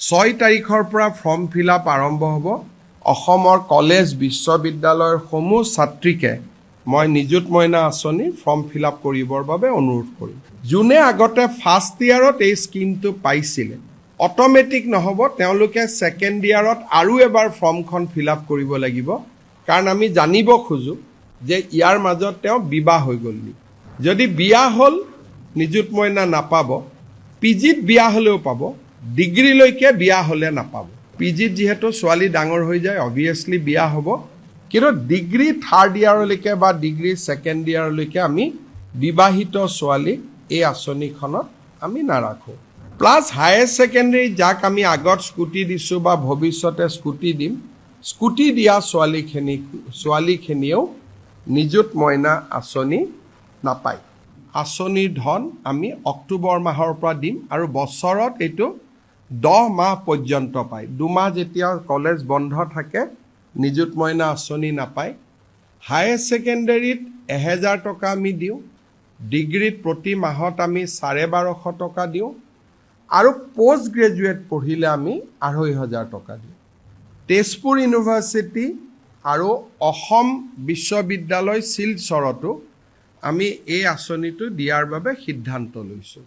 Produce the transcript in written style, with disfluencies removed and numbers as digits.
6 তাৰিখৰ পৰা form fill up আৰম্ভ হ'ব। অসমৰ কলেজ, বিশ্ববিদ্যালয়ৰ সমূহ ছাত্ৰীকে মই নিযুত মইনা আঁচনিৰ ফৰ্ম ফিল আপ কৰিবৰ বাবে অনুৰোধ কৰিম। যোনে আগতে ফাৰ্ষ্ট ইয়াৰত এই স্কীমটো পাইছিলে, অট'মেটিক নহ'ব, তেওঁলোকে ছেকেণ্ড ইয়াৰত আৰু এবাৰ ফৰ্মখন ফিল আপ কৰিব লাগিব। কাৰণ আমি জানিব খোজোঁ যে ইয়াৰ মাজত তেওঁ বিবাহ হৈ গ'ল নেকি। যদি বিয়া হ'ল, নিযুত মইনা নাপাব। পি জিত বিয়া হ'লেও পাব, ডিগ্ৰীলৈকে বিয়া হ'লে নাপাব। পি জিত যিহেতু ছোৱালী ডাঙৰ হৈ যায়, অভিয়াছলি বিয়া হ'ব। কিন্তু ডিগ্ৰী থাৰ্ড ইয়াৰলৈকে বা ডিগ্ৰী ছেকেণ্ড ইয়াৰলৈকে আমি বিবাহিত ছোৱালীক এই আঁচনিখনত আমি নাৰাখোঁ। প্লাছ হায়াৰ ছেকেণ্ডেৰী যাক আমি আগত স্কুটি দিছোঁ বা ভৱিষ্যতে স্কুটি দিম, স্কুটি দিয়া ছোৱালীখিনিয়েও নিযুত মইনা আঁচনি নাপায়। আঁচনিৰ ধন আমি অক্টোবৰ মাহৰ পৰা দিম আৰু বছৰত এইটো 10 মাহ পৰ্যন্ত পায়। 2 মাহ যেতিয়া কলেজ বন্ধ থাকে, নিযুত মইনা আঁচনি নাপায়। হায়াৰ ছেকেণ্ডেৰীত 1000 টকা আমি দিওঁ, ডিগ্ৰীত প্ৰতি মাহত আমি 1250 টকা দিওঁ আৰু পষ্ট গ্ৰেজুৱেট পঢ়িলে আমি 2500 টকা দিওঁ। তেজপুৰ ইউনিভাৰ্চিটি আৰু অসম বিশ্ববিদ্যালয় শিলচৰতো আমি এই আঁচনিটো দিয়াৰ বাবে সিদ্ধান্ত লৈছোঁ।